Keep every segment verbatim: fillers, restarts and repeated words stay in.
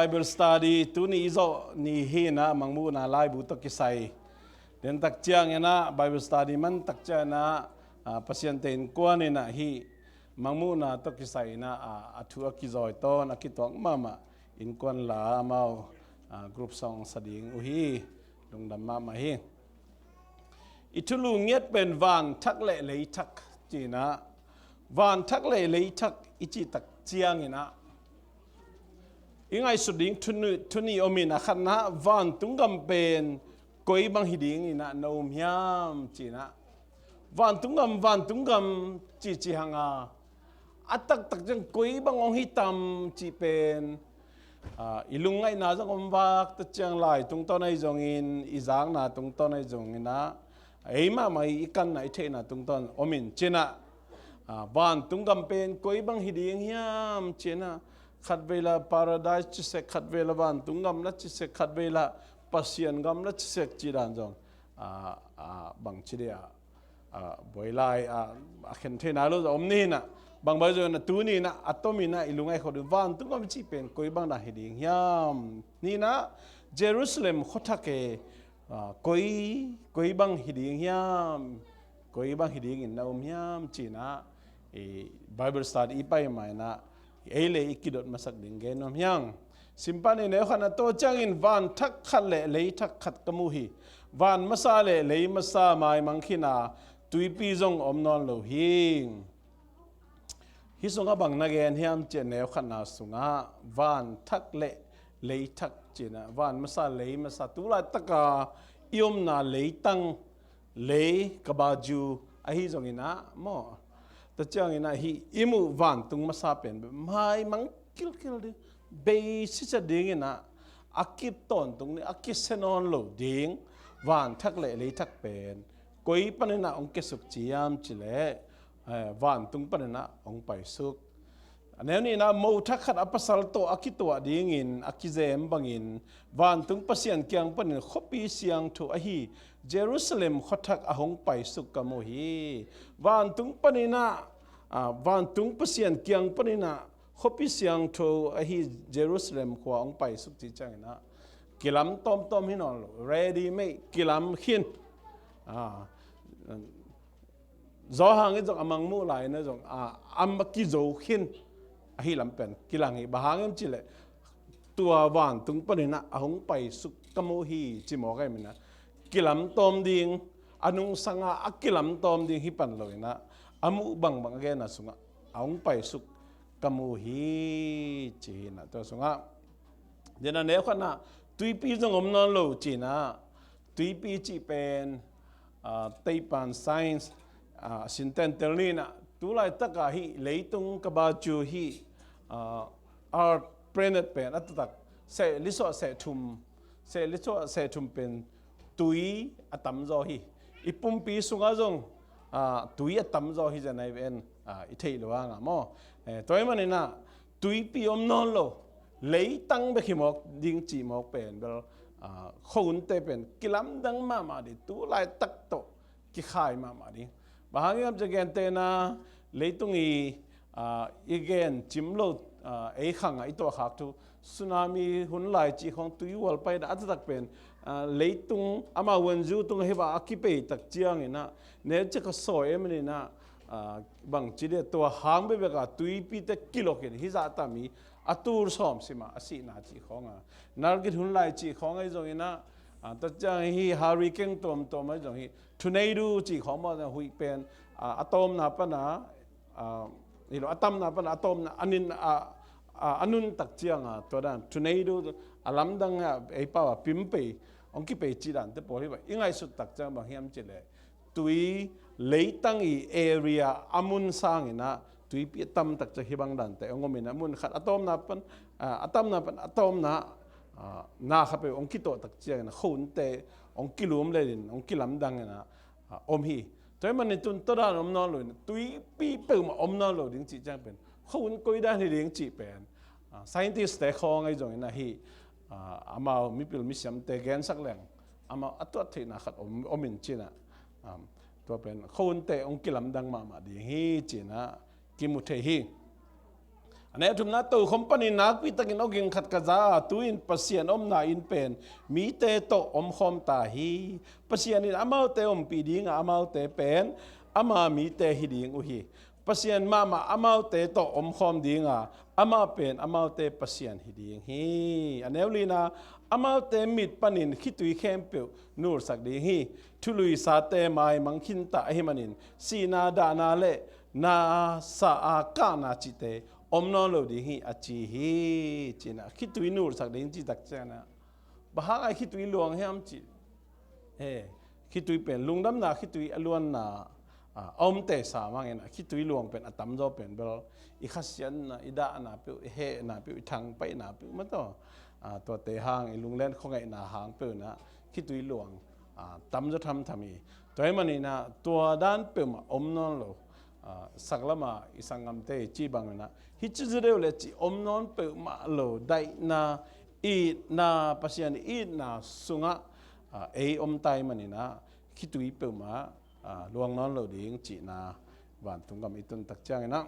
Bible study tuni i zawh ni hi inah, Mangmuhna laibu tawh kisai. Den tak ciang inah Bible study man tak ciang inah, ah, Pasian te innkuan inah hih Mangmuhna tawh kisai inah, ah, a thu a kizawi tawn a kituak mahmah innkuan la amau, ah, group song sa ding uh hi. Lungdam mahmah hi. I thulu ngiat pen van thak le lei thak ci inah, van thak le lei thak i cih tak ciang inah, i ngaihsut ding thu ni, thu ni om inah, khatna, vantung gam pen koi bang hi ding inah na um hiam ci inah. Vantung gam, vantung gam ci ci hang a, a taktak ciang koi bang hong hi tam cih pen, ah, i lungngaihna zong om vak ta ciang, lai tungtawn ahi zongin, i zakna tungtawn ahi zongin ah, ei mahmah i kanna i theihna tungtawn om in ci inah, ah, vantung gam pen koi bang hi ding hiam ci inah, khatvei la paradise ci sek, khatvei la vantung gam la ci sek, khatvei la Pasian gam la ci sek cih dan zong, ah, ah, bang ci dia, ah, buai lai, ah, a khen thei nai lo zong om ni inah, bang bai zong inah tuni inah a tom inah i lungngaih khawh ding, vantung gam cih pen koi bang dan hi ding hiam? Ni inah, Jerusalem khuathak e, ah, koi, koi bang hi ding hiam? Koi bang hi dingin na um hiam ci inah, i Bible study i pai ma inah, ei le i kidot masak ding gen nuam hi hang. Sim pan inah, neu khatna, tua ciangin van thak khat le lei thak khat ka mu hi. Van masa le lei masa maimang khin a, tuipi zong om nawn lo hi. Hih sungah bang na gen hiam ci inah, neu khatna sungah van thak le lei thak ci inah, van masa lei masa, tu laitak a i omna leitang, lei, kabayu ahi zong inah maw, ta ciang inah hih i muh vantung masa pen bek maimang kilkil ding, bei sicia ding inah, a kip tawntung ding, a kisia nawn lo ding, van thak le lei thak pen koi pan inah hong kiasuk ci hiam cih leh, eh, vantung pan inah hong paisuk. A neu nih inah, mo thak khat a pasal tawh a kituah dingin a kizem bangin vantung Pasian kiang panin khuapi siangtho ahi Jerusalem khuathak a hong paisuk ka mu hi. Vantung pan inah, ah, vantung Pasian kiang pan inah khuapi siangtho ahi Jerusalem khua hong paisuk cih ciang inah, kilam tawmtawm hi nawn lo, ready made, kilam khin. Ah, Johan in zong a Mangmuh lai inah zong, ah, a kizo khin ahi lam pen kilang hi. Bang hang hiam cih leh, tua vantung pan inah a hong paisuk ka mu hi ci mawk ahih man inah, kilam tawm ding, a nungsang a, a kilam tawm ding hi pan lo inah, a muh bangbang a genna sungah a hong paisuk ka mu hi ci hi inah, tua sungah. Tua inah neu khatna, tuipi zong om nawn lo ci inah, tuipi cih pen, ah, teipan science, ah, sinten tel ni inah, tu laitak a hih leitung kabayu hih, ah, earth, planet pen a taktak, seh li suah seh thum, seh li suah seh thum pen tui a tamzaw hi. I pumpi sungah zong, ah, tui a tamzaw hi zen ahi ven, ah, i theih loh hang a maw. Eh, tua ahih man inah, tuipi om nawn lo, leitang bek hi mawk ding cih mawk pen bel, ah, khuahunte pen kilamdang mahmah ding, tu laitak tawh kikhai mahmah ding. Bang hang hiam cih leh, gentehna, leitung i, ah, i gen cim lo, ah, ei khang ah i tuahkhak thu, tsunami hun lai cih khawng, tui hual pai dan a taktak pen, ah, leitung amau vuanzu tung ahi a, a kipei tak ciang inah, neu ciang ka sawi ahih man inah, ah, bang ci dia, tua hang bekbek a tuipite kilok in, hih zah tam hi, a tul sawm sim a, a sihna cih khawng a, nalgit hun lai cih khawng ahi zong inah, ah, tua ciang hih hurricane tuamtuam ahi zong, hih tornado cih khawng maw, huih pen, ah, a tawmna pan a, ah, hi lo, a tamna pan a tawmna, a nin, ah, ah, a nuntak ciang a, tua dan tornado, a lamdang a, ei pau a pim pei, hong kipei cih dante pawl hi bang, i ngaihsut tak ciang bang hiam cih leh, tui, leitang i area a mun sang inah, tuipi a tamtak ciang hih bang dante hong om inah, mun khat a tawmna pan, ah, a tamna pan a tawmna, ah, na khat peuh hong kituah tak ciang inah, khuahunte hong kilum lel in, hong kilamdang inah, ah, om hi. Tua ahih man inah, tun tua dan om nawn lo inah, tuipi peuhmah om nawn lo ding cih ciang pen, khuahun koi dan hi ding cih pen, ah, scientist te khawng ahi zong inah, hih, ah, amau mipil misiamte gensak leng, amau a tuat theihna khat om, om in ci inah, um, tua pen khuahunte hong kilamdang mahmah ding hi ci inah kimu thei hi. A neu thumna, tokhom panin nakpi takin awging khat ka za a, tu-in Pasian omna inn pen mite tawh omkhawm ta hi. Pasian in amaute ompih ding a, amaute pen ama mite hi ding uh hi. Pasian mahmah amaute tawh omkhawm ding a, amah pen amaute Pasian hi ding hi. A neu lina, amaute mit panin khitui khempeuh nulsak ding hi. Thuluisate maimang khinta ahih manin sihna, dahna le na sa a kahna cihte om nawn lo ding hi, a ci hi. Ci-in ah khitui nulsak ding cih tak ciangin ah, bang hang a khitui luang hiam cih, he, khitui pen lungdamna khitui a luanna, a, a omte sam hangin ah khitui luang pen a tamzaw pen bel i khasiatna, i dahna peuh, i hehna peuh, i thangpaihna peuh mah tawh, a, tuate hang i lunglen khuangaihna hang peuh in ah khitui luang, a, tamzaw thamtham hi. Tua ahih manin ah tua dan peuhmah om nawn lo, a, saklam a i sanggamte i cih bangin ah, hih ci zaw deuh le cih om nawn peuhmah lo, daihna, itna, Pasian itna sungah, a, ei om ta ahih manin ah khitui peuhmah, a, luang nawn lo ding cihna vantung gam i tun tak ciangin ah,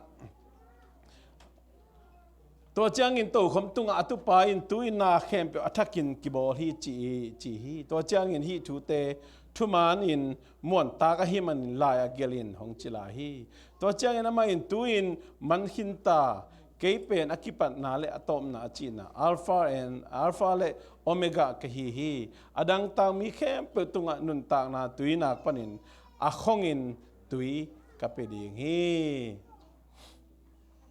tua ciangin tokhom tungah a tupa in, tu-in na khempeuh a thakin kibawl hi, ci hi, ci hi. Tua ciangin hih thute thumanin muantak ahih manin lai-ah gelhin hong ci lai hi. Tua ciangin amah in, tu-in man khinta, kei pen a kipatna le a tawpna, a cihna, Alpha and, Alpha le Omega ka hi hi. A dangtak mi khempeuh tungah nuntakna tui nak panin a khongin tui ka pia ding hi.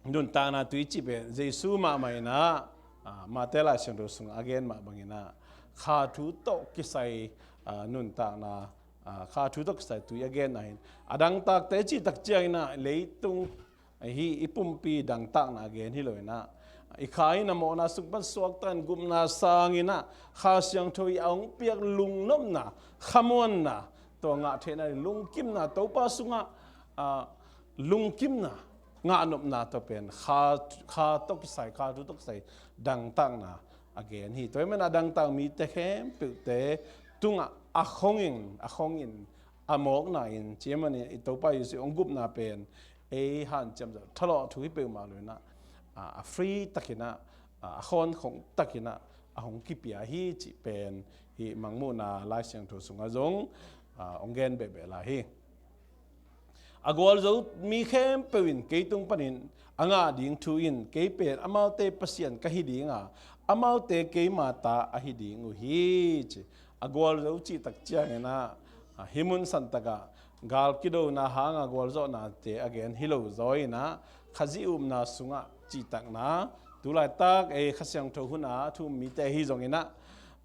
Nuntakna tui cih pen Jesu mahmah in ah, a, Mate Lai Siangtho sungah a gen mah bangin ah, kha thu tawh kisai, a, nuntakna, a, kha thu tawh kisai tui a genna hi. A dangtakte cih tak ciangin ah leitung, a, hih i pumpi dangtakna a gen hi lo in ah, i kha in a mawhna sung pan suakta in gupna sangin ah Kha Siangtho i a hong piak lungnopna, khamuanna, tua ngah theihna, lungkimna, Topa sungah, a, lungkimna, ngahnopna tawh pen kha, kha tawh kisai, kha thu tawh kisai dangtakna a gen hi. Tua ahih manin a dangtak mite khempeuhte tungah a khongin, a khongin, a mawkna in, ci ahih manin i Topa Jesu hong gupna pen ei hanciam zawh, thalawh thu hi peuhmah lo in ah, a, a free takin ah, a, a khawnkhong takin ah a hong kipia hi cih pen hih Mangmuhna Lai Siangtho sungah zong, a, hong gen behbeh lai hi. A gualzo mi khempeuh in kei tung panin a ngah ding thu in, kei pen amaute Pasian ka hi ding a, amaute keima ta ahi ding uh hi, ci. A gualzo cih tak ciangin ah, a, hih mun santak ah gal kidona hang a gualzawhnate a gen hi lo zaw in ah, Khazih upna sungah cihtakna, tu laitak ei Kha Siangtho hun a thu um mite ahi zongin ah,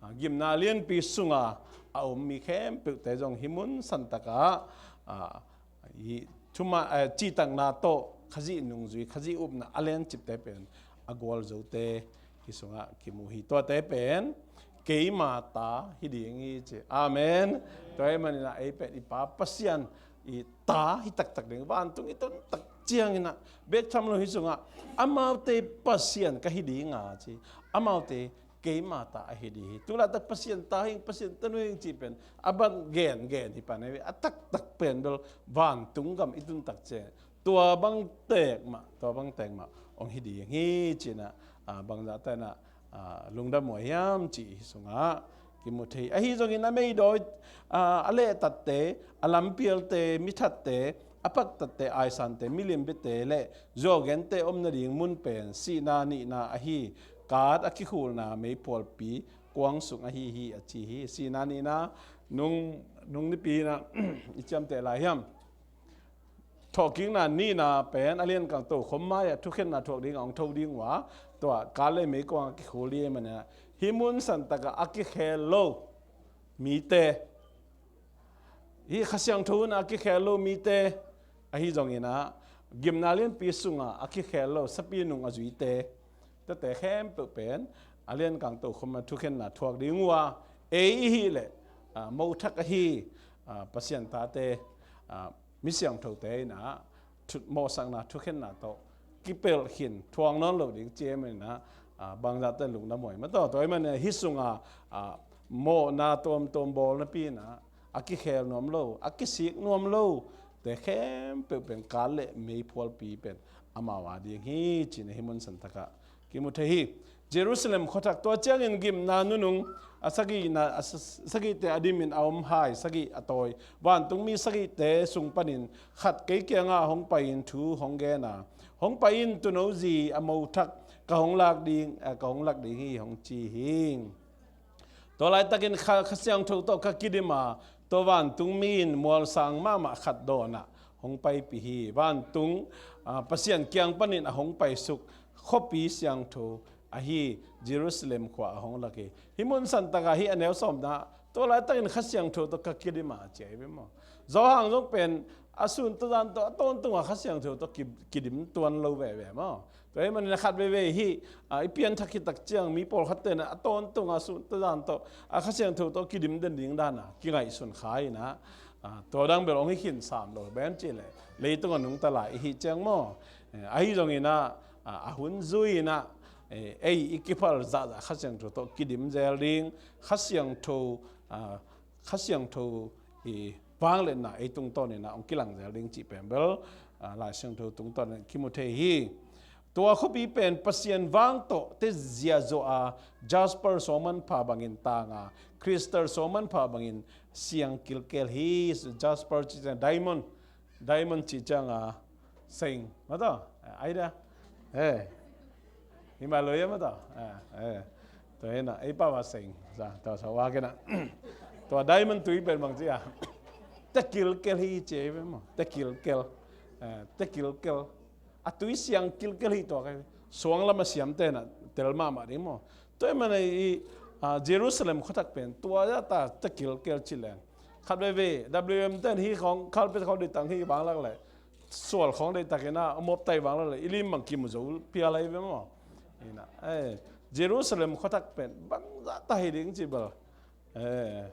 a, gimna lianpi sungah a om mi khempeuhte zong hih mun santak ah, a, hih thuma, eh, cihtakna tawh Khazih nungzui, Khazih upna a lencipte pen a gualzote hih sungah kimu hi. Tuate pen keima ta hi ding hi, ci. Amen. Tua ahih manin ah ei pen i Pa Pasian i ta hi taktak ding, vantung i tun tak ciangin ah bek tham lo hih sungah amaute Pasian ka hi ding a, ci. Amaute keima ta ahi ding hi. Tu laitak Pasian ta hing, Pasian tanu hing cih pen a ban gen gen hi pan ahi ve. A taktak pen bel vantung gam i tun tak ciang tua bang tek mah, tua bang tek mah hong hi ding hi, ci-in ah, a, bangzah ta in ah, a, lungdam uh hiam cih hih sungah kimu thei. Ahi zongin a meidawi, a, a lehtatte, a lampialte, mithatte, a paktatte, aisante, milim biate le zuaugente om nading mun pen sihna nihna ahi, kat a kikhulna meiphualpi kuang sung ahi hi, a ci hi. Sihna nihna nung, nung nipi in ah i ciamteh lai hiam? Thawhkikna nihna pen a liankang tokhom mai-ah thukhenna thuak dingah hong tho ding uh a, tua kat le meikuang a kikhul ding ahih manin ah, hih mun santak ah a kikhel lo mite, hih Kha Siangtho hun a kikhel lo mite, ahi zongin ah gimna lianpi sungah a kikhel lo sapi nung a zuite, tuate khempeuh pen a liankang tokhom ah thukhenna thuak ding uh a, ei i hih leh, a, mothak ahi, a, Pasian tate, a, mi siangthote in ah thu-, mawhsakna thukhenna tawh kipelh khin thuak nawn lo ding, ci ahih manin ah, a, bangzahte lungdam uh hi. Mah tawh, tua ahih manin ah hih sungah, a, mawhna tuamtuam bawl napi in ah a kikhel nuam lo, a kisik nuam lo te khempeuh pen kat le meiphualpi pen amau a ding hi, ci-in hih mun santakah kimu thei hi. Jerusalem khuathak, tua ciangin gimna nunung a sagihna, a sa-, sagihte a dimin a om hai sagih a tawi vantungmi sagihte sung panin khat kei kiangah hong pai-in thu hong gen a, hong pai in, tuuno zi a mo thak ka hong lak ding, eh, ka hong lak ding hi, hong ci hi. Tua laitakin Kha, Kha Siangtho tawh ka kidim a, tua vantungmi in mualsang mahmah khat dawnah hong paipih hi. Vantung, ah, Pasian kiang panin a hong paisuk khuapi siangtho ahi Jerusalem khua a hong lak hi. Hih mun santakah hih a neu sawmna, tua laitakin Kha Siangtho tawh ka kidim a, ci ahi ve maw. Johan zong pen a sun tawh zan tawh a tawntung a Kha Siangtho tawh ki, kidim tuan lo veve maw. Tua ahih manin a khat veve hih, a, i pianthak khit tak ciang mi pawlkhat ten a tawntung a sun tawh zan tawh a Kha Siangtho tawh kidim den ding dan a kingaihsun kha in a, a, tua dang bel hong hi khin sam lo, bang hang hiam cih leh leitung a nungta lai i hih ciang maw. Eh, ahi zongin a, a, a hun zui in a, eh, ei i kiphal zahzah Kha Siangtho tawh kidim zel ding, Kha Siangtho, a, Kha Siangtho i vangliatna ei tungtawnin a hong kilang zel ding cih pen bel, a, Lai Siangtho tungtawnin kimu thei hi. Tua khuapi pen Pasian vang tawh te ziahzuah a, jasper suang manpha bangin tang a, crystal suang manpha bangin siang kilkel hi. Jasper cih ciang diamond, diamond cih ciang a, seng, maw taw? Eh, ai dia. Eh. Hi mah lo ia, maw taw? Eh, eh. Tua hi na, ei pau a seng. Sa, tua sa wa ke na. Tua diamond tui pen bang ci a. Te kilkel hi ci ei ve maw. Te kilkel. Eh, te kilkel. A tui siang kilkel hi tua kai. Suang lam a siam te na, tel mahmah ding maw. Tua ahih manin i, a, Jerusalem khuathak pen tua zah ta te kilkel ci leng. Khat veve, W M ten hi khong, carpet khong deih tak hi vanglak leh, sual khong deih tak in a, a mawptai vanglak leh, i lim bang kimu zo phial ahi ve maw. Hi na, eh, Jerusalem khuathak pen bangzah ta hi ding ci bel, eh,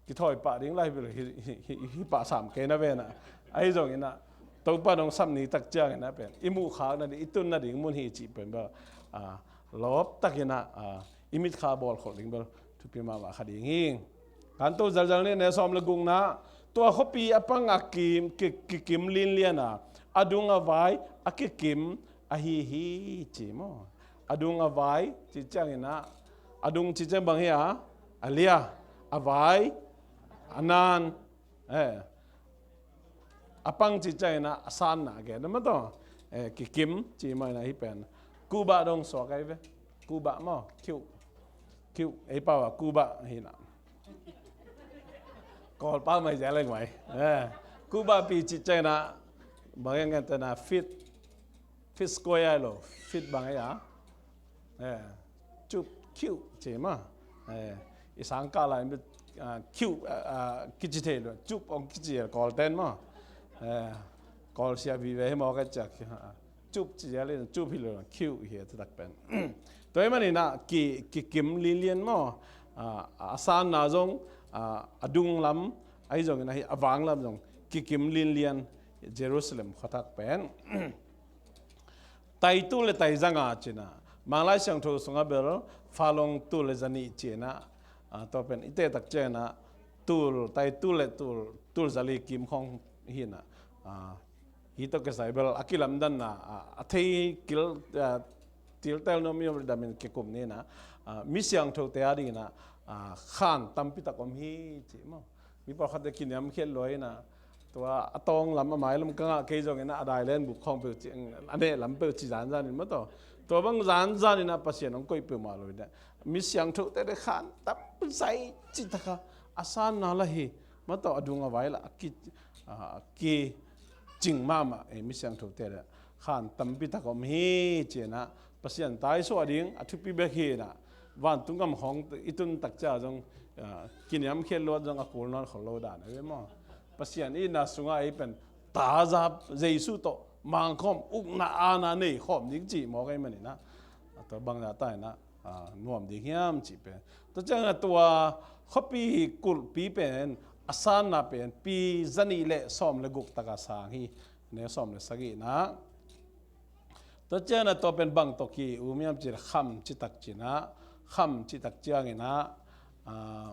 kithawi pah ding lai hi bel hi, hi, hi, hi pah sam kei na ve na. Ahi zongin a, Topa in hong sam ni tak ciangin a pen i muhkhakna ding, i tunna ding mun hi cih pen bel, a, lawp takin a, a, i mitkha bawlkholh ding bel thupi mahmah kha ding hi. Kanto zelzel ni, a neu sawm le gukna, tua khuapi a pang a kim, ki, kikim linlian a, a dung a vai a kikim ahi hi ci maw. A dung a vai cih ciangin a, a dung cih ciang bang hi a, a lia, a vai a naan, eh, a pang cih ciangin a, a sanna a gen, maw taw? Eh, kikim cih mah in a hih pen. Kubah dong suak ahi ve. Kubah maw, kiu. Kiu, ei pau a kubah hi na. Kawl pau mai zia leng mai. Eh, kubah pi cih ciangin a, bang hang gen te na, feet, feet square lo, feet bang hi a. Eh, cup, kiu ci maw. Eh, i sang kah lai in, ah, kiu, ah, ah, kici thei lo, cup hong kici a Kawl ten maw. Eh, Kawl sia vive hi maw ka ciak, ah, cup ci a le, cup hi lo, kiu hi a tak pen. Tua ahih manin a, ki, kikim linlian maw. Ah, a sanna zong, ah, a dung lam, ahi zongin a hih a vang lam zong kikim linlian Jerusalem khuathak pen. Tai tul le tai zanga ci-in a, Manglai Siangtho sungah bel fa long tul le zanih ci-in a, a, tua pen i teh tak ciangin a, tul, tai tul le tul, tul zali kim khong hi na, a, hi tawh kisai bel a kilamdanna, a, a thei kil, a, tiltel nuam i om ding in kikum ni na, a, mi siangthote a dingin a, a, khan tampi tak om hi ci maw. Mi pawlkhatte kiniamkhiat lua in a, tua a tawng lam a mai lam ka ngah kei zongin a, a dai len buk khawng peuh ci, a neh lam peuh ci zanzan in maw taw. Tua bang zanzan in a Pasian hong koih peuhmah lo in a, mi siangthote le khan tam zai ci taka a sanna la hi, maw taw, a dung a vai la a ki, a, kicing mahmah, eh, mi siangthote le khan tampi tak om hi ci-in a, Pasian taisuah ding a thupi bek hi na, vantung gam khawng i tun tak ciang zong, ah, kiniamkhiat luat zong a kul nawn khol lo dan ahi ve maw. Pasian itna sungah ei pen taza Jesu tawh mangkhawm, ukna aana nei khawm ding cih mawk ahih manin a, tua bangzah ta in a, ah, nuam ding hiam cih pen. Tua ciangin a tua khuapi kulhpi pen a sanna pen pi zanih le sawm le guk taka sang hi. Neu sawm le sagihna. Tua ciangin a tua pen bang tawh ki-um hiam cih leh kham citak ci-in a, kham citak ciangin a, ah,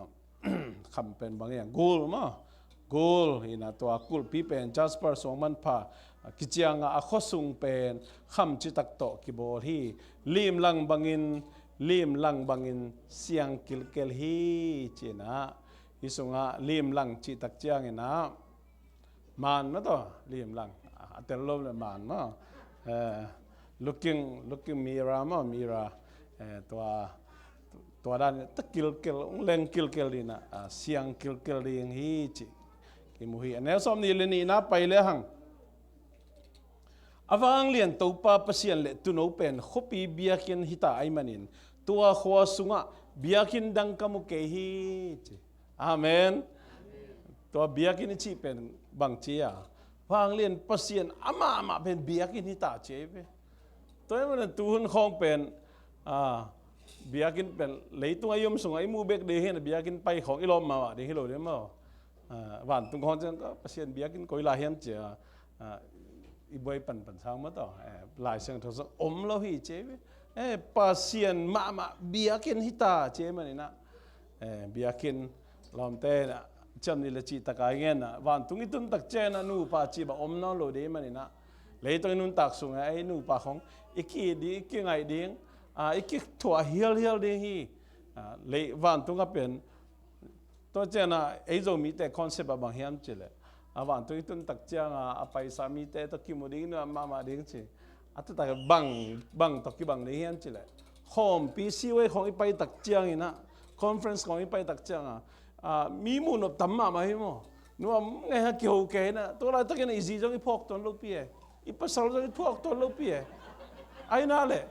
kham pen bang hiam, gul maw. Gold hi-in ah, tua kulhpi pen jasper suang manpha kiciang a, a khuasung pen kham citak tawh kibawl hi. Limlang bangin, limlang bangin siang kilkel hi, ci-in ah, hih sungah limlang cih tak ciangin ah, man maw, tua limlang, a tel lo leh man maw. Eh, looking, looking mirror maw, mirror. Eh, tua, tua dan in ah kilkel, hong leng kilkel ding in ah, ah, siang kilkel ding hi cih kimu hi. A neu sawmnih leh nihna pai lehang, a vanglian Topa Pasian leh Tuuno pen khuapi biakinn hita ahih manin, tua khua sungah biakinn dang ka mu kei hi, ci. Amen. Tua biakinn i cih pen bangci a, vanglian Pasian amah mah pen biakinn hita, ci hi ve. Tua ahih manin tuhun khawng pen, ah, biakinn pen leitung a i om sungah i muh bek ding hi-in ah, biakinn pai khawng i lawp mahmah ding hi lo ding maw. Ah, vantung khawng ciang, ka Pasian biakinn koi lai hiam, ci a, ah, i buai panpan sang maw, tua, eh, Lai Siangtho sungah om lo hi, ci hi ve. Eh, Pasian mahmah biakinn hita, ci ahih manin ah, eh, biakinn lawmte in ah, ciamnuih leh cihtak a i gen ah, vantung i tun tak ciangin ah nupa cih bang om nawn lo ding ahih manin ah, leitung i nuntak sungah ei nupa khawng i ki-it ding, i kingaih ding, ah, i kithuah hialhial ding hi. Ah, lei, vantung ah pen, tua ciangin ah ei Zomite concept ah bang hiam cih leh, a vantung i tun tak ciang a, a paisa mite tawh kimu ding, nuam mahmah ding, ci. A taktak bang, bang tawh kibang ding hiam cih leh, khawmpi C O A khawng i pai tak ciangin ah, conference khawng i pai tak ciang a, ah, mi muh nop tam mahmah hi maw. Nuam ngei a, kiho kei hi-in ah, tua laitakin ah i zi zong i phawk tuan lopi e. I pasal zong i phawk tuan lopi e. Ahi na leh,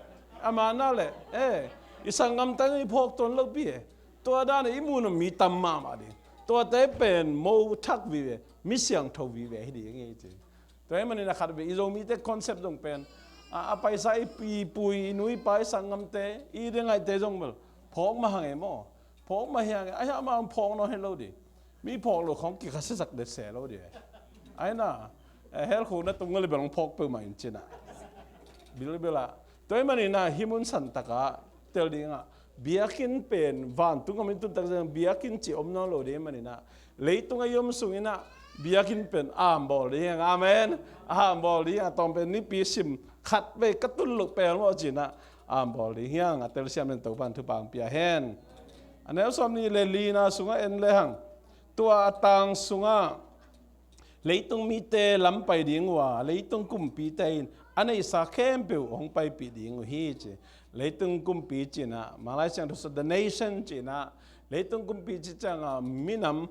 a man na leh, eh, i sanggamte zong i phawk tuan lopi e. Tua dan in i muh nop mi tam mahmah ding. Tuate pen mo thak vive, mi siangtho vive hi ding hi, ci. Tua ahih manin ah khatvei i Zomite concept zong pen, a, a paisa i pi, i pu, i nu, i pa, i sanggamte, i ding ngaihte zong bel phawk mah hang e maw. Phawk mah hi hang e, ahi hang amah hong phawk nawn hi lo ding. Mi phawk loh khawng kikha siasak det se lo ding. Ahi na, eh, hell khuk na tung leh bel hong phawk peuhmah in, ci-in ah, bilbil ah. Tua ahih manin ah hih mun santak ah tel ding ah, biakinn pen vantung a om i tun tak ciang biakinn cih om nawn lo ding ahih manin ah, leitung a i om sungin ah biakinn pen a bawl ding hi hang. Amen. A bawl ding hi hang. A tawm pen nipi sim khatvei ka tun loh pelmawh ci-in ah a bawl ding hi hang. A telsiam in Topa'n thupha hong pia hen. A neu sawmnih leh lina sungah en lehang, tua a tang sungah leitung mite lam pai ding uh a, leitung kumpite in a neihsa khempeuh hong paipih ding uh hi, ci. Leitung kumpi ci-in ah, Manglai Siangtho sungah the nation ci-in ah, leitung kumpi cih ciang a, minam,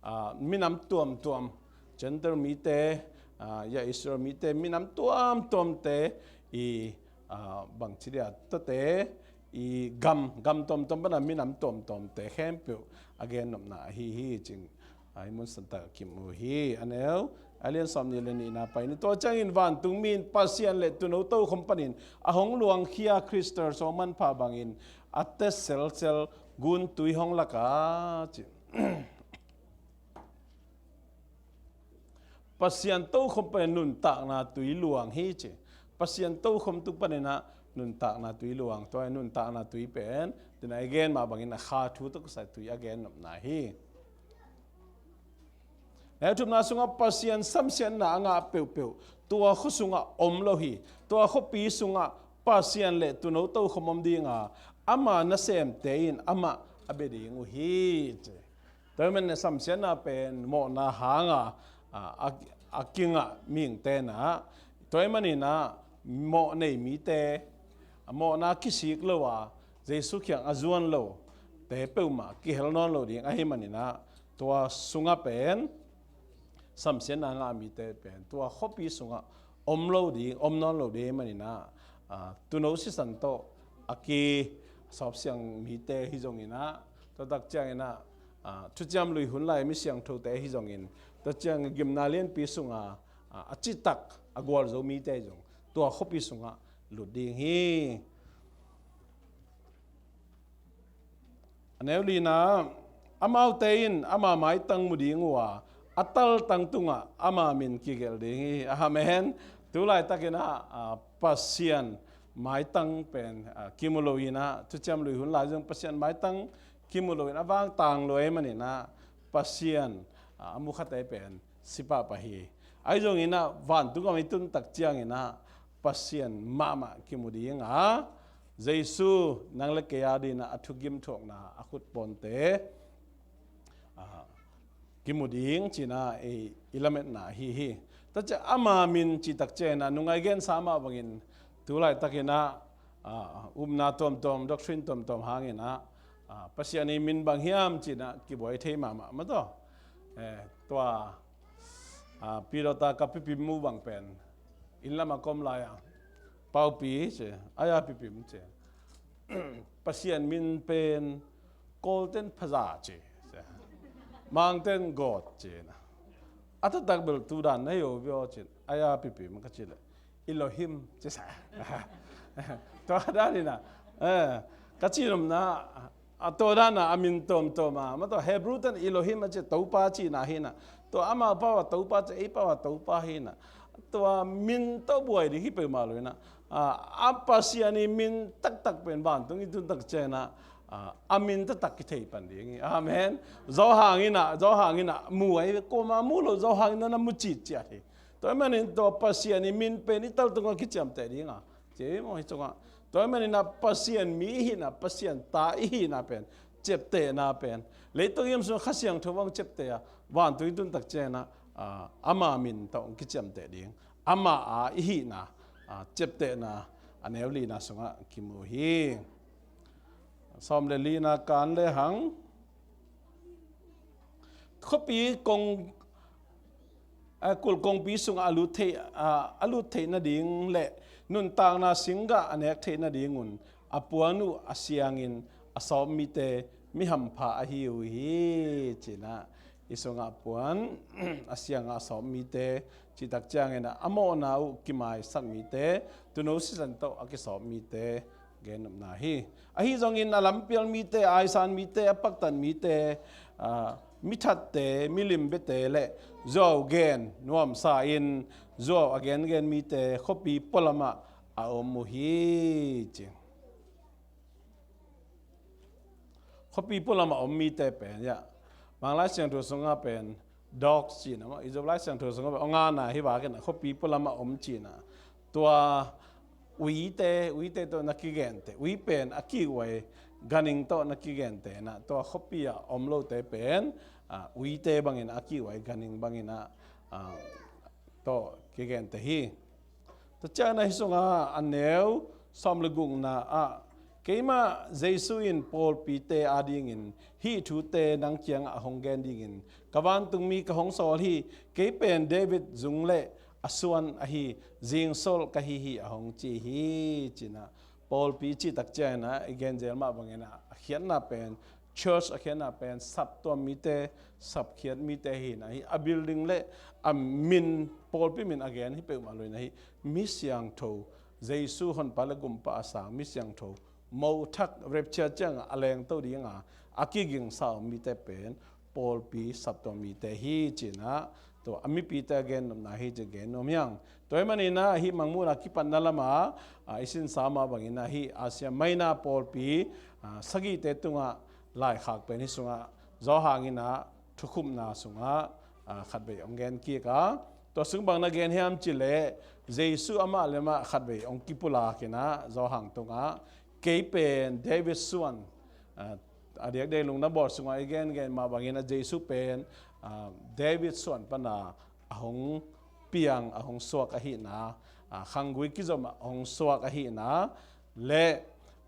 ah, minam tuamtuam, Gentile mite, ah, ya Israel mite, minam tuamtuamte i, ah, bangci dia, tuate i gam, gam tuamtuam pan a minam tuamtuamte khempeuh a gennopna ahi hi, ci-in, ah, hih mun santak ah kimu hi. A neu, a lian sawmnih leh nihna pai ni. Tua ciangin vantung mi in Pasian leh Tuuno tokhom panin a hong luangkhia Khrist suang manpha bangin a te selsel guntui hong lak a, ci. Pasian tokhom panin nuntakna tui luang hi, ci. Pasian tokhom tung panin ah nuntakna tui luang. Tua nuntakna tui pen, tu-in a i gen mah bangin a kha thu tawh kisai tui a gennopna hi. Neu thumna sungah Pasian samsiatna a ngah peuhpeuh tua khua sungah om lo hi. Tua khuapi sungah Pasian leh Tuuno tokhom om ding a, ama nasemte in amah a bia ding uh hi, ci. Tua ahih manin samsiatna pen mawhna hang a, a, a, a kingah mihingte in ah, tua ahih manin ah mawh nei mite, a mawhna kisik lo a, Jesu kiang a zuan lote peuhmah kihel nawn lo ding ahih manin ah, tua sungah pen samsiatna ngah mite pen tua khuapi sungah om lo ding, om nawn lo ding ahih manin ah, ah, Tuuno sisan tawh a kisawpsiang mite hi zongin ah, tua tak ciangin ah, ah, Thuciam Lui hun lai mi siangthote hi zongin, tua ciang gimna lianpi sungah, ah, a citak a gualzo mite hi zong tua khuapi sungah lut ding hi. A neu lina, amaute in ama maitang mu ding uh a, a taltang tungah ama min kigelh ding hi. Amen. Tu laitakin ah, ah, Pasian maitang pen, ah, kimu lo in ah, Thuciam Lui hun lai zong Pasian maitang kimu lo in a vangtang lo ahih manin ah, Pasian, a, a mukhate pen si pahpah hi. Ahi zongin ah vantung gam i tun tak ciangin ah Pasian mahmah kimu ding a, Jesu nang le kei a dingin ah a thugim thuakna a khut pawnte, a, kimu ding cihna i, i lametna ahi hi. Tua ciang ama min cih tak ciangin ah nungah i gensa mah bangin tu laitakin ah, a, upna tuamtuam, doctrine tuamtuam hangin ah, a, Pasian i min bang hiam cihna kibuai thei mahmah mah tawh. Eh, tua, a, pilota ka pipim mu bang pen inn lamah ka om lai-a, Paupi ci, ai-a pipim ci. Pasian min pen Kawlten Phaza ci, Mangten God ci na. A taktak bel tu dan na hi uh bia ci, ai-a pipim ka ci leh Elohim ci sa. Tua dan in ah, eh, ka ci nopna, a, tua dan a, a min tuamtuam a, mah tawh Hebrew ten Elohim a ci, Topa cihna hi na. Tua amau pau a Topa ci, ei pau a Topa hi na. Tua min tawh buai ding hi peuhmah lo hi na. A, a Pasian i min taktak pen vantung i tun tak ciangin ah, a, a min taktak kithei pan ding hi. Amen. Zawhang in ah, zawhang in ah mu ai, kuamah mu lo, zawhang in ah na mu citciat hi. Tua ahih manin tua Pasian i min pen i taltung ah kiciamteh ding a, ci maw hi cungah. Tua ahih manin ah Pasian mi i hihna, Pasian ta i hihna pen, ciaptehna pen, leitung i om sung Kha Siangtho bang ciapteh a, vantung i tun tak ciangin ah, a, ama min tawh hong kiciamteh ding, ama a i hihna, a, ciaptehna a neu lina sungah kimu hi. Sawm le lina kan le hang, khuapi kong, a, kulh kongpi sungah a lut theih, a, a lut theih nading le nuntakna singgah a nek theih nadingun a puan uh a siangin a sawp mite mi hampha ahi uh hi, ci-in ah, i sungah a puan a siangah a sawp mite cih tak ciangin ah, a mawhna uh kimaisak mite, tuuno sisan tawh a kisawp mite, gen nopna hi. Ahi zongin a lampial mite, a aisan mite, a paktat mite, a, mithatte, milim biate le zuau gen nuamsa in zuau a gengen mite khuapi pualamah a om uh hi, ci. Khuapi pualamah a om mite pen, ya, Manglai Siangtho sungah pen dogs ci-in ah, i Zop Lai Siangtho sungah pen, aw, ngana hi vakin ah, khuapi pualamah om ci-in ah, tua uite, uite tawh na kigenteh, ui pen a kiguai ganhing tawh na kigenteh in ah, tua khuapi ah om lote pen, a, uite bangin a kiguai ganhing bangin ah, a, tawh kigenteh hi. Tua ciangin ah hih sungah a neu sawm le gukna ah, keimah Jesu in pawlpite adingin hih thute nang kiangah a hong gen dingin ka vantungmi ka hong sawl hi. Kei pen David zung le a suan ahi, zingsol ka hi hi, a hong ci hi, ci-in ah, pawlpi cih tak ciangin ah i genzel mah bangin ah a khiatna pen, church a khiatna pen saptuam mite, sapkhiat mite hi-in ah, hih a building le a min, pawlpi min a gen hi peuhmah lo-in ah, hih mi siangtho, Jesu honpa le gumpa a sang mi siangtho, mothak, rapture ciangah a lengto dinga a kigingsa om mite pen pawlpi saptuam mite hi, ci-in ah, tua a mipite a gen nopna hi, ci-in gen nuam hi hang. Tua ahih manin ah hih Mangmuhna kipatna lamah, a, i sinsa mah bangin ah hih Asia Minor pawlpi, a, sagihte tungah laikhak pen hih sungah Zawhang in ah thukhupna sungah, a, khatvei hong gen kik a, tua sung bang na gen hiam cih leh, Jesu amah le amah khatvei hong kipulak in ah Zawhang tungah, kei pen David suan, a, a diakdiak Lungdam Bawl sungah i gengen mah bangin ah Jesu pen, a, David suan pana a hong piang, a hong suak ahihna, a, khanggui kizom a hong suak ahihna le,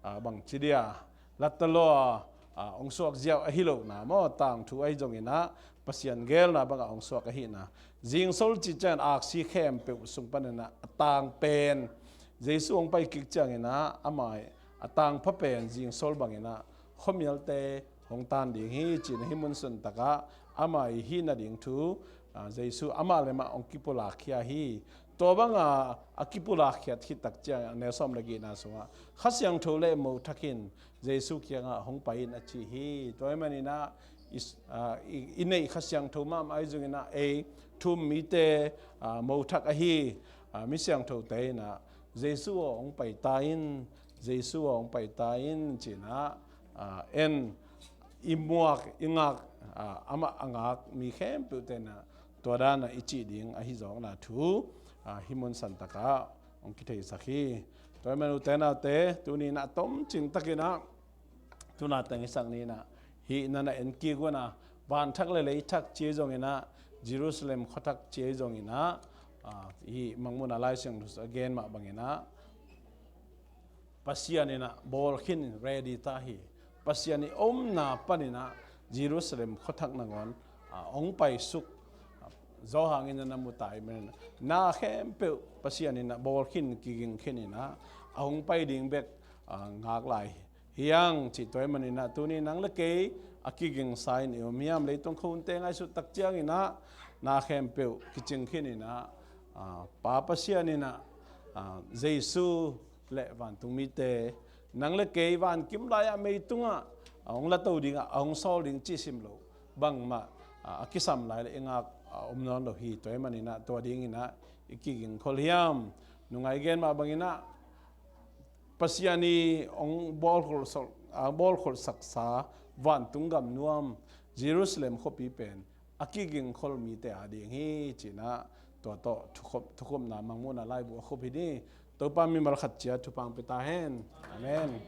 a, bangci dia, latta lua, a, hong suak ziau ahi lohna maw, tangthu ahi zongin ah Pasian geelna bangah hong suak ahihna. Zingsol cih ciangin aksi khempeuh sung panin ah a tang pen, Jesu hong pai kik ciangin ah amah a tangpha pen zingsol bangin ah khuamialte hong tan ding hi, ci-in ah hih mun suntakah amah i hihna ding thu, a, Jesu amah le amah hong kipulakkhia hi. Tua banga a kipulakkhiat khit tak ciangin a neu sawm le gihna sungah Kha Siangtho le mothak in Jesu kiangah hong pai in a ci hi. Tua ahih manin ah i, a, i, i neih Kha Siangtho mahmah ahi zongin ah ei thu-um mite, a, mothak ahi, a, mi siangthote in ah Jesu aw hong pai ta in, Jesu aw hong pai ta in, ci-in ah, a, en i muak i ngak ah, amah a ngak mi khempeuh tenah tua danah i cih ding ahi zawkna thu, ah, hih mun santakah hong kitheisak hi. Tua ahih man ute naute, tuni inah tomcing takinah tuna teng i sak ni inah hih na na en kik unah, vanthak le leithak ci ahi zonginah, Jerusalem khuathak ci ahi zonginah, ah, hih Mangmuhna Lai Siangtho a gen mah banginah Pasian inah bawl khin in ready ta hi. Pasian i omna paninah Jerusalem khuathak nangawn, ah, hong paisuk, ah, zawhang inah na mu ta ahih maninah na khempeuh Pasian inah bawl khin, kiging khin inah a hong pai ding bek, ah, ngak lai hi hang cih tua ahih maninah tuni nang le kei a kigingsa in i om hiam? Leitung khua hunte ngaihsut tak cianginah na khempeuh kicing khin inah, ah, Pa Pasian inah, ah, Jesu le vantung mite, nang le kei vankim lai-ah meitungah a hong lato dingah a hong sawl ding cih sim lo bangmah, ah, a kisam lai le i ngak a om nawn lo hi. Tua ahih maninah tua dinginah i kigingkhol hiam? Nungai gen mah banginah Pasian i hong bawlkholh, ah, bawlkholhsaksa vantung gam nuam Jerusalem khuapi pen a kigingkhol mite a ding hi cinah tua tawh thukhop, thukhopna Mangmuhna laibu a khup hi ni. Topa mimal khat ciat thupha hong pia ta hen. Amen.